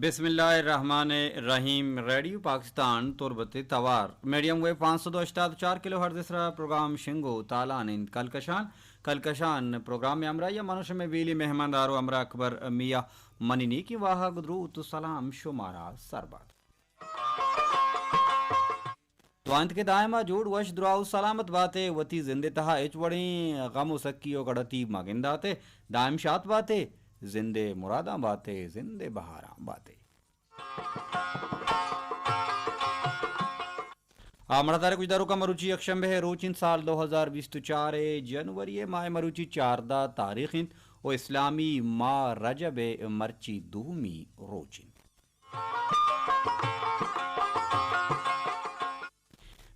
بسم اللہ الرحمن الرحیم۔ ریڈیو پاکستان تربت توار میڈیم ویو پانچ سد و ہشتاد و چار کلو ہرتز سرا پروگرام شنگ و تالان انت۔ کلکشان، کلکشان پروگرام میں ہمراہ یا منو شمے بیلی مہماندار و ہمراہ اکبر میاں۔ منی نیکی واہگ دروت و سلام شمارا سرباد۔ دعا انت کہ دائما جوڑ وش دراہ و سلامت باتے، وتی زندے تہا ہچ وڑیں غم و سکی و گڑتی مگنداتے، دائم شات باتے، زندے مراداں باتے، زندے بہاراں باتے۔ آ، مڑدار گوشداروکاں، مروچی یک شنبہ روچ انت، سال دو ہزار بیست و چار جنوری ماہ، مروچی چاردہ تاریخ انت و اسلامی ماہ رجب مرچی دومی روچ انت۔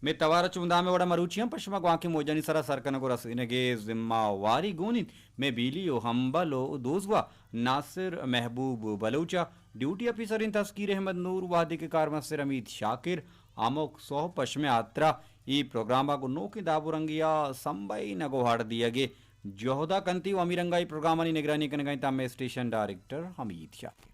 مئے توار چو مدام وڑا مروچی ہم پہ شما گوانکیں موجانی سرا سر کنگ و رسینگ ء ذمہ واری گون انت۔ مئے بیلی و ہمبل و دوزواہ ناصر محبوب بلوچ ء ڈیوٹی آفیسر انت تسکیر احمد نور، وہدے کہ کارمستر حمید شاکر ہمک سہب پہ شمئے ہاترا اے پروگرام ء گوں نوکیں داب و رنگے ء سمبہینگ و ہاڑ دیگ ء جہد ء کنت و ہمے رنگ ء اے پروگرامانی نگرانی کنگ ء انت مئے اسٹیشن ڈائریکٹر حمید شاکر۔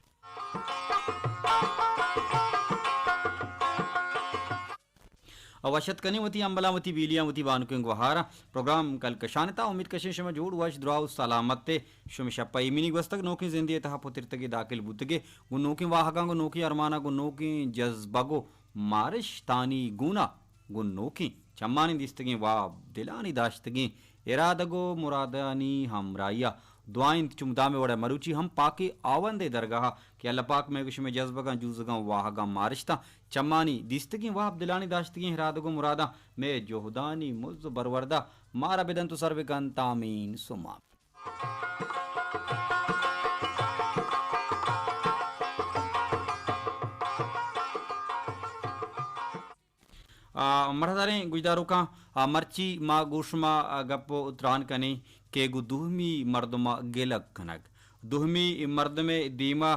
ء وش اتک کنیں وتی ہمبلاں، وتی بیلیاں، وتی بانکیں گوہاراں۔ پروگرام کلکشان ء تہا امید کشیں شما جوڑ وش دراہ و سلامت ء شمے شپ ء ایمنی گوستگ، نوکیں زندے ء تہا پترتگ ء داخل بوتگ ء گوں نوکیں واہگاں، گوں نوکیں ارماناں، گوں نوکیں جذبگ و مارشتانی گونا گوں نوکیں چمانی دیستگیں واب، دلانی داشتگیں ارادگ و مرادانی ہمراہیا دعا انت چو مدام وڑا مروچی ہم پاکیں ہاوندے درگاہا کہ اللہ پاک مئے گوں شمئے جذبگاں، جوزگاں، واہگاں، مارشتاں، چمانی دیستگیں واب، دلانی داشتگیں ارادگ و مراداں مئے جہدانی مز و بروردا مارا بدنت و سر بکنت۔ آمین ثم آمین۔ آ، مڑداریں گوشداروکاں، آ، مرچی ما گوں شما، آ، گپ و تران کنیں کہ گوں دومی مردم ء گلگ کنگ، دومی مردم ء دیما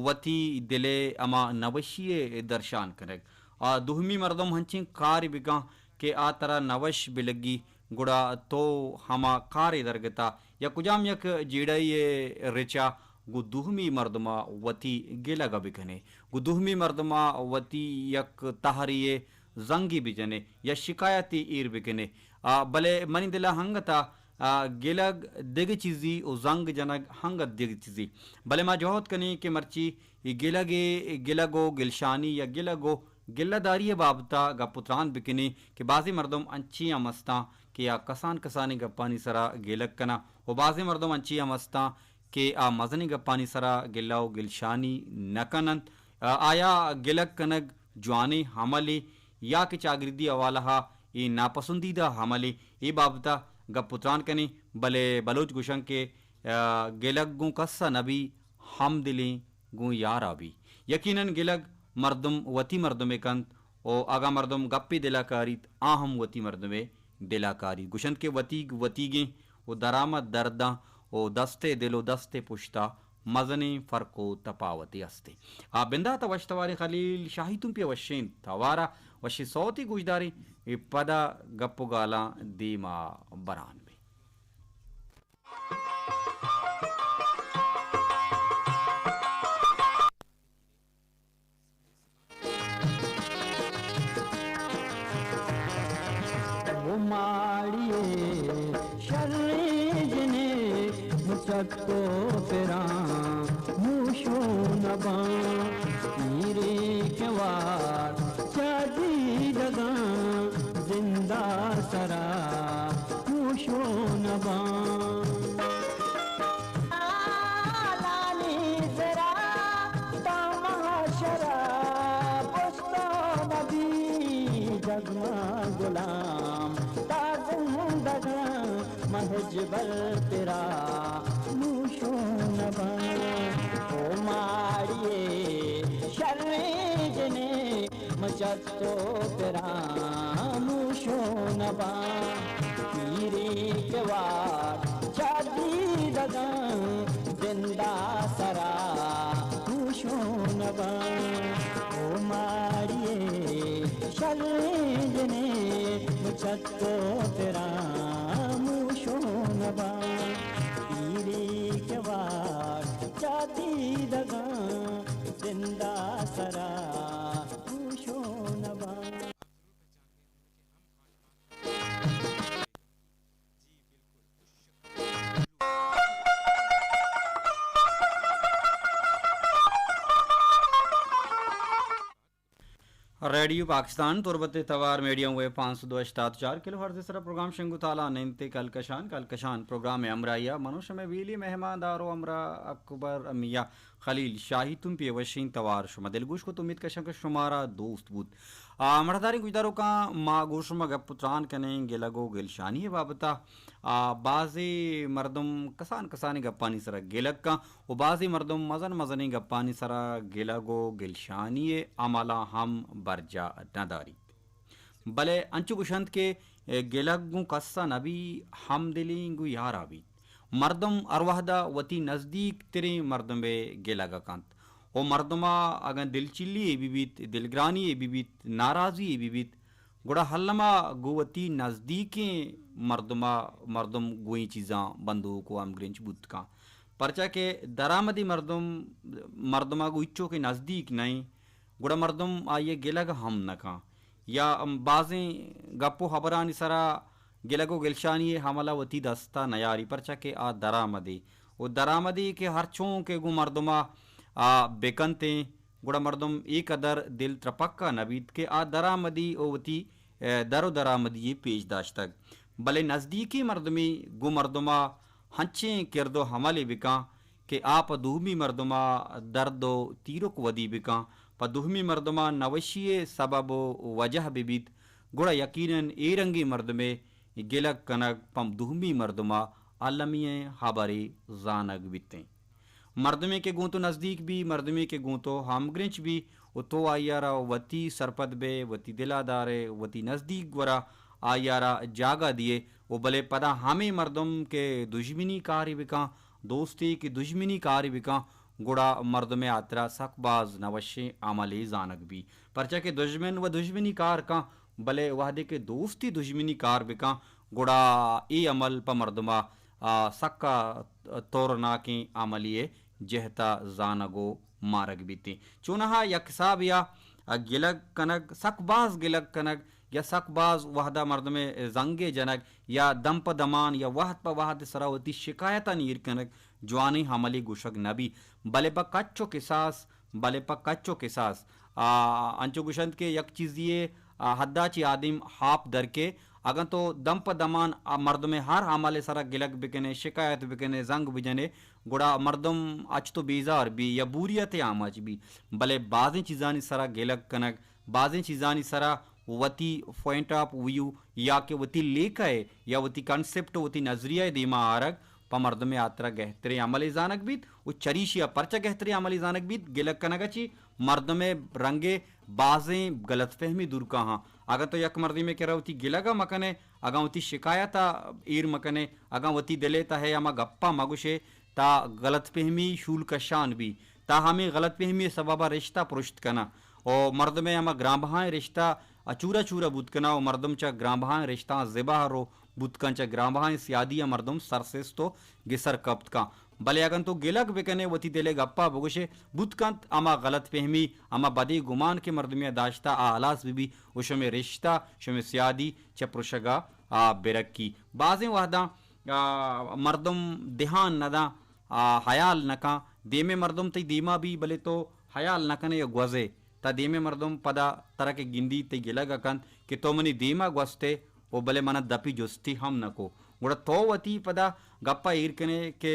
وتی دل ء ہما نوشی ء درشان کنگ۔ آ، دومی مردم ہنچیں کارے بکن کہ آ ترا نوش بلگی، گڑا تو ہما کارے درگتا یا کجام یک جیڑہی ء رچا گوں دومی مردم ء وتی گلگ ء بکنے، گوں دومی مردم ء وتی یک تہری ء زنگے بجنے یا شکایتے ایر بکنے۔ آ، بلے منی دل ء ہنگت ء، آ، گلگ دگہ چیزی و زنگ جنگ ہنگت دگہ چیزی۔ بلے ما جہد کنیں کہ مرچی اے گلگ ء، گلگ و گلشانی یا گلگ و گلہ داری ء بابت ء گپ و تران بکنیں کہ بازیں مردم انچیں ہم استاں کہ آ کسان کسانیں گپانی سرا گلگ کناں و بازیں مردم انچیں ہم استاں کہ آ مزنیں گپانی سرا گلہ و گلشانی نہ کن انت۔ آ، آیا گلگ کنگ جوانیں عملے یا کہ چاگردی حوالہ ء اے ناپسندیدہ عملے؟ اے بابت ء گپ و تران کنیں، بلے بلوچ گوشنت کہ، آ، گلگ گوں کس ء نہ بی، ہمدلیں گوں یار ء بی۔ یقیناً گلگ مردم وتی مردمے کنت و اگاں مردم گپے دل ء کاریت، آ ہم وتی مردمے دل ء کاریت۔ گوشنت کہ وتیگ وتیگیں و درآمد درداں و دست ء دل و دست ء پشت ء مزنیں فرق و تپاوتے است۔ آ بندات ء وش تواریں خلیل شاہی تمپی ء وشیں توار ء وشیں سوتے گوشداریں، اے پدا گپ و گالاں دیم ء بران بیں۔ او ماڑی ء شریں جنے، مچک و پراں موشو نباں۔ میرے کنوار چا دیدگاں، زندہ سرا موشو نباں۔ آلانی زرا تا محشرا پشتو نبی، جگ ما غلام تا زندگاں، مہج بر ترا نوشو نباں۔ او ماڑیے شریں جنے، مچک تو پراموشو نباں۔ پیری کہ وار چا دیدگاں، زندہ سرا ہوشو نباں۔ او ماڑیے شریں جنے، مچک تو پراموشو نباں۔ پیری کہ وار چا دیدگاں، زندہ سرا گوشو نبا۔ ریڈیو پاکستان تربت ءِ توار میڈیم ویو پانچ سد و ہشتاد چار کلو ہرٹز ءِ سرا پروگرام شنگ و تالان انت۔ کلکشان، کلکشان پروگرام ءِ ہمراہی ءَ منو شمئے ویلی مہماندار و ہمراہ اکبر میاں خلیل شاہی تمپی ءِ وشیں توار شما دلگوش کت۔ امیت کشاں کہ شمارا دوست بوت۔ آ، مڑاہداریں گوشداروکاں، ما گوں شما گپ و تران کنیں گلگ و گلشانی ءِ بابت ءَ۔ آ، بازیں مردم کسان کسانیں گپانی سرا گلگ کن و بازیں مردم مزن مزنیں گپانی سرا گلگ و گلشانی ءِ عملاں ہم برجاہ نہ داریت۔ بلے انچو گوشنت کہ گلگ گوں کس ءَ نہ بی، ہمدلیں گوں یار ءَ بیت۔ مردم ہر وہد ءَ وتی نزدیک تریں مردم ءِ گلگ ءَ کنت و مردم ءَ اگاں دلچلی یے بہ بیت، دلگرانی یے بہ بیت، ناراضی یے بہ بیت، گڑا الم ءَ گوں وتی نزدیکیں مردم ءَ مردم گوں اے چیزاں بندوک و ہمگرنچ بوت کن۔ پرچا کہ درآمدی مردم، مردم ءَ گوں ہچو کہ نزدیک نہ ایں، گڑا مردم آئی ءِ گلگ ہم نہ کن۔ یا بازیں گپ و ہبرانی سرا گلگ و گلشانی ءِ عمل ءَ وتی دست ءَ نیاری، پرچا کہ آ درآمدے و درآمدے کہ ہرچون کہ گوں مردم ءَ آ بکنتیں، گڑا مردم اے قدر دل ترپکا نہ بیت کہ آ درآمدی و وتی، اے، در و درآمدی یے پیش داشتگ۔ بلے نزدیکیں مردمے گوں مردم ءَ ہنچیں کرد و عملے بکن کہ آ پہ دومی مردم ءَ درد و تیرک ودی بکن، پہ دومی مردم ءَ نوشی ءِ سبب و وجہ بہ بیت، گڑا یقیناً اے رنگیں مردم ءِ گلگ کنگ پہ دومی مردم ءَ المی ءِ ہبرے زانگ بیتیں۔ مردمے کہ گوں تو نزدیک بی، مردمے کہ گوں تو ہمگرنچ بی، و تو آئی ءَ را وتی سرپد بئے، وتی دل ءَ دارئے، وتی نزدیک گورا آئی ءَ را جاگہ دیئے، و بلے پدا ہمے مردم کہ دژمنی کارے بکن، دوستے کہ دژمنی کارے بکن، گڑا مردم ءِ ہاترا سک باز نوشیں عملے زانگ بی۔ پرچا کہ دژمن و دژمنی کار کن، بلے وہدے کہ دوستی دژمنی کار بکن، گڑا اے عمل پہ مردم ءَ، آ، سکا تورناکیں عملے ءِ جہت ءَ زانگ و مارگ بیتیں۔ چونہا یک حسابے ءَ گلگ کنگ، سک باز گلگ کنگ یا سک باز وہد ءَ مردم ءِ زنگے جنگ یا دم پہ دمان یا وہد پہ وہد ءِ سرا وتی شکایتانی ایر کنگ جوانیں عملے گوشگ نہ بی، بلے پہ کچ و کساس، بلے پہ کچ و کساس، آ، انچو گوشنت کہ یک چیزے ءِ، آ، حد ءَ چہ آدیم آپ در کے، اگاں تو دم پہ دمان آ مردم ءِ ہر عمل ءِ سرا گلگ بکنے، شکایت بکنے، زنگ بجنے، گڑا مردم اچ تو بیزار بی یا بوریت ءِ آماچ بی۔ بلے بازیں چیزانی سرا گلگ کنگ، بازیں چیزانی سرا وتی پوائنٹ آف ویو یا کہ وتی لیکہ ءِ یا وتی کنسپٹ و وتی نظریہ ءِ دیما آرگ پہ مردم ءِ ہاترا گہتریں عملے زانگ بیت و چریشی ءَ پرچہ گہتریں عملے زانگ بیت، گلگ کنگ ءَ چہ مردم ءِ رنگ ءَ بازیں غلط فہمی دور کاہاں۔ اگاں تو یک مردمے کرا وتی گلگ ءَ مکنے، اگاں وتی شکایت ءَ ایر مکنے، اگاں وتی دل ءِ تہ ءَ ہما گپ ءَ مگوشے، تا غلط فہمی شول کشان بی، تا ہمے غلط فہمی ءِ سبب ءَ رشتہ پرشت کناں و مردم ءِ ہما گرانبہائیں رشتہ ءَ چورا چورا بوت کناں و مردم چہ گرانبہائیں رشتہاں زبہر و بوت کن، چہ گرانبہائیں سیادی ءَ مردم سرسست و گسر کپت کن۔ بلے اگن تو گلگ بکنے، وتی دل ءِ گپ ءَ بگوشے، بوت کنت ہما غلط فہمی، ہما بدیں گمان کہ مردمے ءَ داشتہ، آ ہلاس بہ بی و شمے رشتہ، شمے سیادی چہ پرشگ ءَ، آ، برکی۔ بازیں وہداں آ، مردم دھیان نہ داں، آ، ہیال نہ کن۔ دیمے مردم تئی دیما بی، بلے تو ہیال نہ کنے یا گوزے، تا دیمے مردم پدا ترا کہ گندی تئی گلگ ءَ کنت کہ تو منی دیما گوستے و بلے منا دپی جستی ہم نہ کو۔ گڑا تو وتی پدا گپ ءَ ایر کنے کہ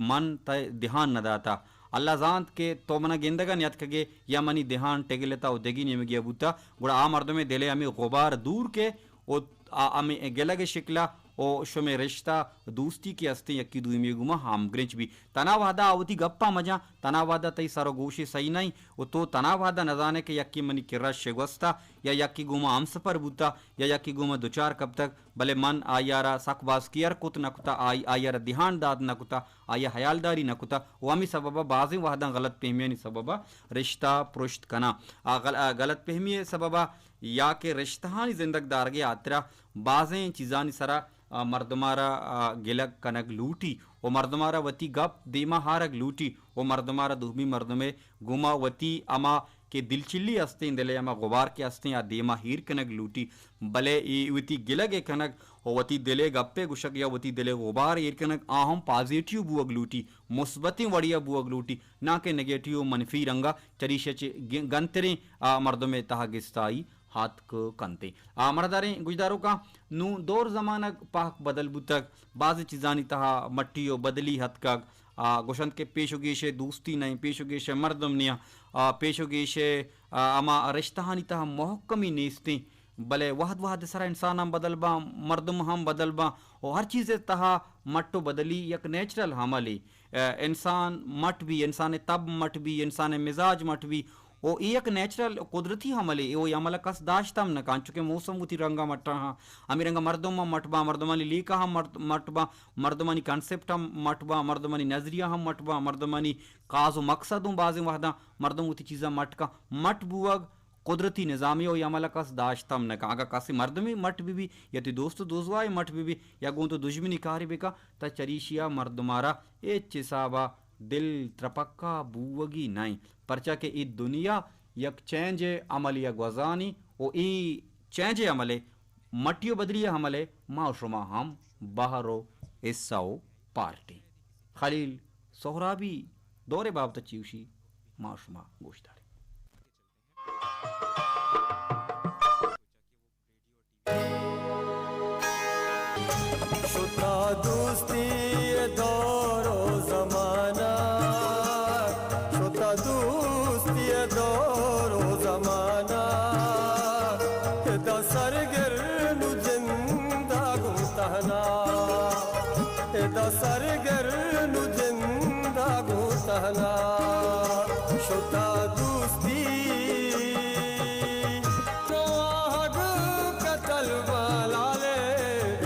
من تئی دھیان نہ داتا۔ اللہ زانت کہ تو منا گندگ ءَ نیاتکگے یا منی دھیان ٹگلتا و دگی نیمگی ءَ بوتا۔ گڑا آ مردمے دل ءِ ہمے غبار دور کے و آ ہمے گلگ ءِ شکل ءَ و شمے رشتہ دوستی کہ استیں یکی دومی گوما ہمگرنچ بی۔ تنا وہدا آ وتی گپاں مجاں، تنا وہدا تئی سر و گوشے سہی نہ ایں و تو تنا وہدا نزانے کہ یکی منی کرا شگوستا یا یکی گوما ہمسفر بوتا یا یکی گوما دچار کپتگ، بلے من آئی ءَ را سک باز کیئر کت نہ کتا، آئی، آئی ءَ را دھیان دات نہ کتا، آئی ءَ ہیالداری نہ کتا و ہمے سبب ءَ بازیں وہداں غلط فہمیانی سبب ءَ رشتہ پرشت کناں۔ آ غل-، آ غلط فہمی ءِ سبب ءَ یا کہ رشتہانی زندگ دارگ ءِ ہاترا بازیں چیزانی سرا آ، مردمارا، آ، گلگ کنگ لوٹی و مردمارا وتی گپ دیما ہارگ لوٹی و مردمارا دومی مردمے گوما وتی ہما کہ دلچلی استیں، دلے ہما غبار کہ استیں، آ دیما ہیر کنگ لوٹی۔ بلے اے وتی گلگ ء کنگ و وتی دلے گپے گوشگ یا وتی دلے غبار ایر کنگ، آ ہم پازیٹیو بوگ لوٹی، مثبتیں وڑیا بوگ لوٹی، ناں کہ نیگیٹیو و منفی رنگا چریشہ چہ گ-، گنتریں، آ، مردمے تہا گستائی ہاتک کنت۔ آ، مڑداریں گوشداروکاں، نوں دور زمانگ پہک بدل بوتگ، بازیں چیزانی تہا مٹی و بدلی ہتکگ۔ آ، گوشنت کہ پیش و گیش ء دوستی نئیں، پیش و گیش ء مردم نیاں، آ، پیش و گیش ء، آ، ہما رشتہانی تہا محکمی نیستیں، بلے وہد وہد ء سرا انسان ہم بدل باں، مردم ہم بدل باں، و ہر چیز ء تہا مٹ و بدلی یک نیچرل عملے۔ آ، انسان مٹ بی، انسان ء تب مٹ بی، انسان ء مزاج مٹ بی، و اے یک نیچرل قدرتی عملے، او اے عمل ء کس داشت ہم نہ کن، چونکہ موسم وتی رنگ ء مٹاں ہاں، ہمے رنگ ء مردم ہم مٹ باں، مردمانی لیکہ ہم مٹ، مٹ باں، مردمانی کنسپٹ ہم مٹ باں، مردمانی نظریہ ہم مٹ باں، مردمانی کاز و مقصد ہوں بازیں وہداں مردم وتی چیزاں مٹ کن۔ مٹ بوگ قدرتی نظامے و اے عمل ء کس داشت ہم نہ کن۔ اگاں کسے مردمے مٹ بہ بی یا تئی دوست و دوزواہے مٹ بہ بی یا گوں تو دژمنی کارے بہ کن، تہ چریشی ء مردمارا ہچ حساب ء دل ترپکا بوگی نہ انت، پرچا کہ اے دنیا یک چینج ء عملے ء گوزانی و اے چینج ء عمل ء، مٹی و بدلی ء عمل ء ما و شما ہم بہر و حصہ و پارٹیں۔ خلیل سہرابی دور ء بابت ء چی گوشی، ما و شما گوش داریں۔ شتا دوستی ء دور و زمانہ، شتا دوستی ء دور و زمانہ، ادا سرگر نو زندہ گوں تہنا، ادا سرگر نو زندہ گوں تہنا، شتا دوستی واہگ کتل باں لالے،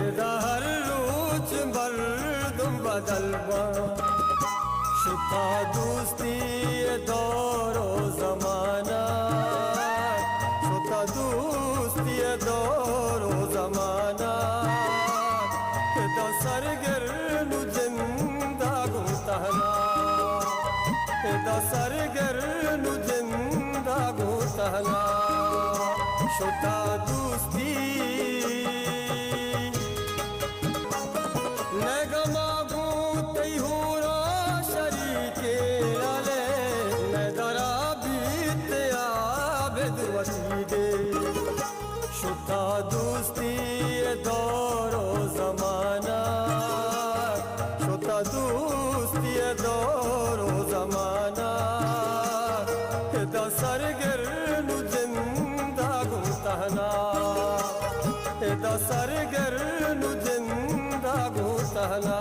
ادا ہر روچ مردم بدل باں۔ شتا دوستی ء دور و زمانہ، شتا دوستی ء دور و زمانہ، ادا سرگر نو زندہ گوں تہنا، ادا سرگر نو زندہ گوں تہنا، شتا دوستی۔ نہ گما گوں تئی ہورا شریکے لالے، نہ درا بیت عابد وتی دے۔ شتا دوستی ء دور و زمانہ، شتا دوستی ء دور و زمانہ، ادا سرگر نو زندہ گوں تہنا، ادا سرگر نو زندہ گوں تہنا۔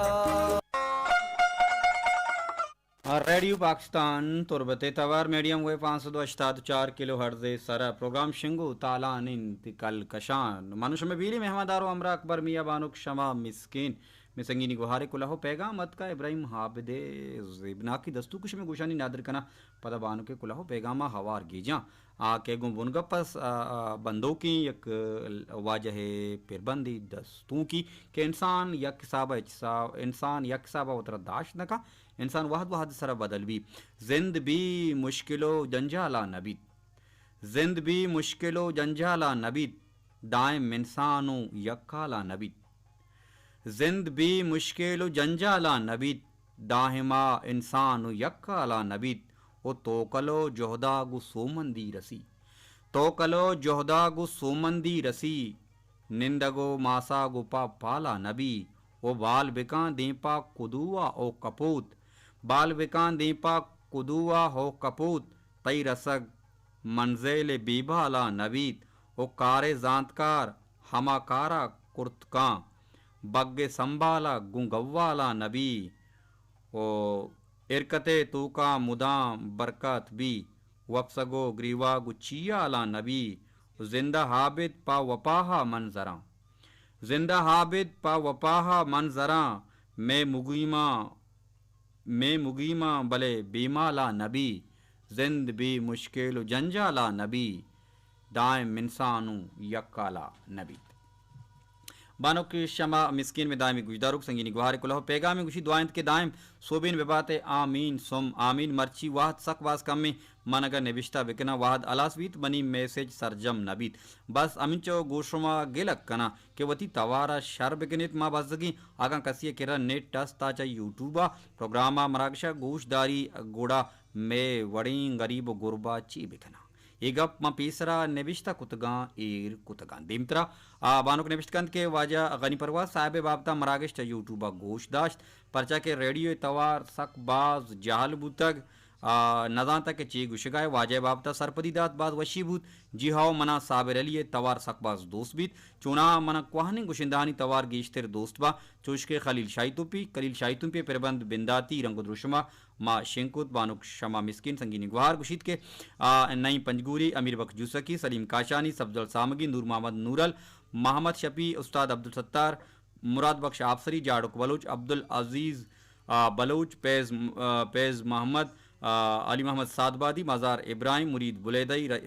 آ، ریڈیو پاکستان تربت ء توار میڈیم ویو پانچ سد و ہشتاد و چار کلو ہرٹز ء سرا پروگرام شنگ و تالان انت کل کشان۔ من و شمئے بیلی مہماندار و ہمراہ اکبر میاں بانک شما مسکین۔ مئے سنگینی گوہار ء کلہ و پیغام اتکا ابراہیم عابد ء زیبناکی دستونک شمئے گوشانی نادر کناں۔ پدا بانک ء کلہ و پیغام ء ہوار گیجاں۔ آ کہ گوں بنگپ ء س-، آ، آ، بندوکیں یک، آ، واجہ ء پربندی دستونکی کہ انسان یک حساب ء ہچ حساب، انسان یک حساب ء وترا داشت نہ کن، انسان وہد وہد سرا بدل بی۔ زند بی مشکل و جنجالا نہ بیت۔ زند بی مشکل و جنجالا نہ بیت، دائم انسان و یکالا نہ بیت۔ زند بی مشکل و جنجالا نہ بیت، دائما انسان و یکالا نہ بیت، و توکل و جہدا گوں سومندی رسی۔ توکل و جہدا گوں سومندی رسی، نندگ و ماسا گوں پہ پالا نہ بی، و بال بکاں دیم پہ کدوا و کپوت، بال بکاں دیم پہ کدوا و کپوت، تئی رسگ منزل بے بالا نہ بیت، و کار زانتکار ہما کارا کرت کاں، بگ سنبالا گوں گوالا نہ بی، و ارکت توکا مدام برکات بی، وپسگ و گریواگ و چیالاں نبی، و زندہ ہابد پہ وپاہا من زراں۔ زندہ ہابد پہ وپاہا من زراں، مئے مگیماں، مئے مگیماں بلے بے مالا نبی، زند بے مشکل و جنجالا نبی، دائم انسان و یکالا نبیت۔ بانک شمع مسکین میں دائمی گوشداروک سنگینی گوہار کلہو پیغامی گوشی دعا انت کہ دائم سوبین بباتے۔ آمین سم آمین۔ مرچی وہد سک باز کمیں، من اگہ نبشتہ بکناں وہد ہلاس بیت، منی میسج سرجم نہ بیت۔ بس ہمینچو گوں شما گلگ کناں کہ وتی توار ء شر بکنیت۔ ما بزگیں اگاں کسی ء کرا نیٹ است تا چہ یوٹیوب ء پروگرام ء مراگش ء گوش داری گڑا مئے وڑیں غریب و گربا چی بکناں؟ اے گپ من پیسرا نبشتہ کتگاں، ایر کتگاں۔ دیمترا آ بانک نبشت کنت کہ واجہ غنی پرواز صاحب ء بابت ء مراگش چہ یوٹیوب ء گوش داشت، پرچا کہ ریڈیو ء توار سک باز جہل بوتگ، آ، نزانتگ کہ چے گوشگا ء۔ واجہ ء بابت ء سرپدی دات، باز وشی بوت۔ جی ہاؤ، منا صابر علی ء توار سک باز دوست بیت۔ چوناہا منا کوہنیں گشندہانی توار گیشتر دوست با، چوش کہ خلیل شاہی توپی، خلیل شاہی توپی ء پربند بنداتی رنگ و دروشما ما شنگ کت۔ بانک شمع مسکین سنگینی گوہار گوشیت کہ، آ، نعیم پنجگوری، امیر بخش جوسکی، سلیم کاشانی، سبزل سامگی، نور محمد نورل، محمد شفیع، استاد عبدالستار، مراد بخش آپسری، جاڑک بلوچ، عبدالعزیز، آ، بلوچ، پیز، آ، پیز محمد، آ، علی محمد سادبادی، مزار ابراہیم، مرید بلیدئی، ر-، آ،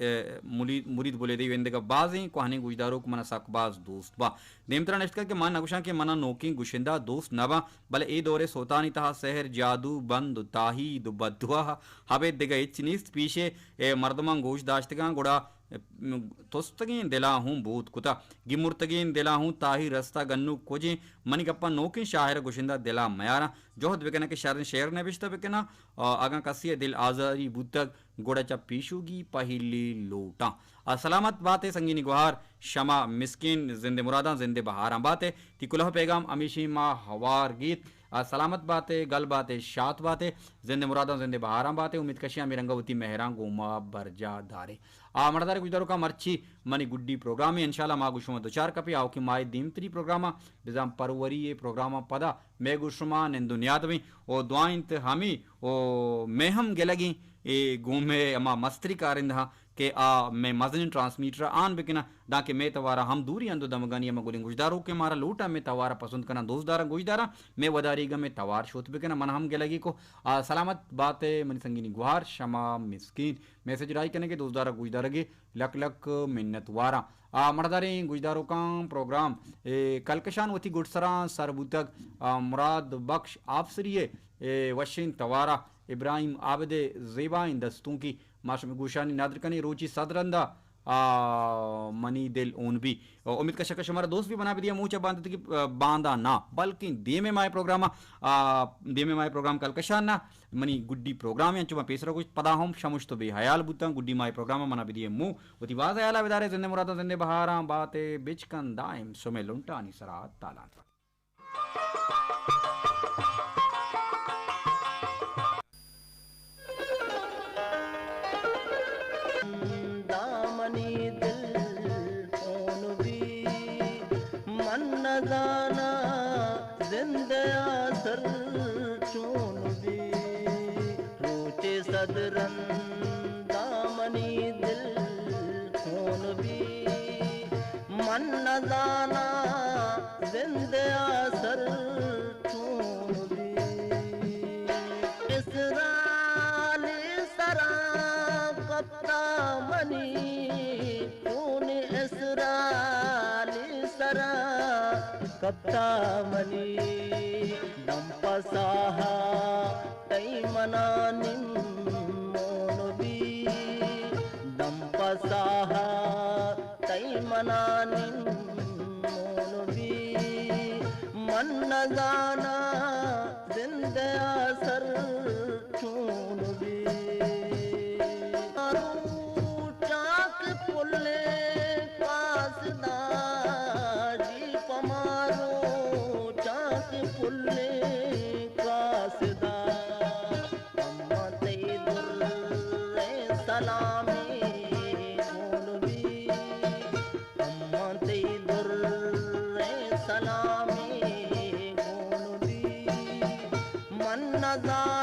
ملی-، مرید بلیدئی و اندگہ بازیں کوہنیں گوشداروک منا سک باز دوست با۔ دیمترا نشتگ کہ من نگوشاں کہ منا نوکیں گشندہ دوست نہ باں، بلے اے دور ء سوتانی تہا سحر، جادو، بند و تاہید و بددعا ابید دگہ ہچ نیست۔ پیش ء اے مردماں گوش داشتگاں گڑا تستگیں دلاں ہوں بود کتہ، گمرتگیں دلاں ہوں تاہیر رستہ گنوک کجیں۔ منی گپاں نوکیں شاعر ء گشندہ دلا میاراں، جہد بکناں کہ شریں شعر نبشتہ بکناں۔ آ، اگاں کسی ء دل آزاری بوتگ گڑا چہ پیشوگی پہلی لوٹاں۔ آ، سلامت باتے سنگینی گوہار، شما مسکین زند مراداں زند بہاراں باتے۔ تی کلہ پیغام ہمیشیں ما ہوار گیت۔ آ، سلامت باتے، گل باتے، شات باتے، زند مراداں زند بہاراں باتے۔ امید کشیں ہمے رنگا وتی مہراں گوما برجا دارے۔ آ، مڑدار گوشداروکاں مرچی منی گڈی پروگرامے، انشاءاللہ ما گوں شما دوچار کپیں آؤکیں ماہ ء دیمتری پروگراماں، بزاں پروری ء پروگراماں پدا مئے گوں شما نند و نیاد بیں۔ و دعا انت ہمے و مئے ہم گلگیں اے گوں مئے ہما مستری کارندہاں کہ آ مئے مزنیں ٹرانسمیٹر ء آن بکناں، دانکہ مئے توار ء ہم دوری ہند و دمگانی ہما گلیں گوشداروک کہ مارا لوٹاں، مئے توار ء پسند کناں، دوست داراں، گوش داراں، مئے وداریگ ء مئے توار شوت بکناں۔ من ہم گلگی کو۔ آ، سلامت بات ئے منی سنگینی گوہار، شما مسکین۔ میسج راہی کنگ ء، دوست دارگ، گوشدارگ ء لک لک منت واراں۔ آ، مڑداریں گوشداروکاں پروگرام اے کلکشان وتی گڈسراں سر بوتگ۔ آ، مراد بخش آپسری ء اے وشیں توارا ابراہیم عابد ء زیبائیں دستونکی ما شمئے گوشانی ندر کنیں۔ روچی صد رندا آ، منی دل اون بی۔ امید کشک شمارا دوست بی، منا بدیے موچ ء باندات کہ، آ، باندا نا، بلکیں دیمے ماہ پروگرام ء، آ، دیمے ماہ پروگرام کلکشان نا، منی گڈی پروگرام انچو ما پیسرا گوشت، پدا ہم شمشت و بے حیال بوتاں۔ گڈی ماہ پروگرام ء منا بدیے مو، وتی باز حیال ء بدارے، زند مراداں زند بہاراں باتے، بچکن دائم شمے لنٹانی سرا تالان۔ دامنی دل چون بی، من نزاناں زند ء آسر چون بی۔ روچے صد رندا منی دل چون بی، من نزاناں زند ء آسر چون بی۔ اسرالی سرا کپتا منی، چون اسرالی سرا کپتا منی، دم پہ ساہا تئی منا نمون بی، دم پہ ساہا تئی منا نمون بی۔ من نزاناں زند ء آسر چون بی۔ مارو چاک پلیں قاصدا، جی پہ مارو چاک پلیں قاصدا۔ اماں تئی دریں سلامے گون بی، اماں تئی دریں سلامے گون بی۔ من نزاناں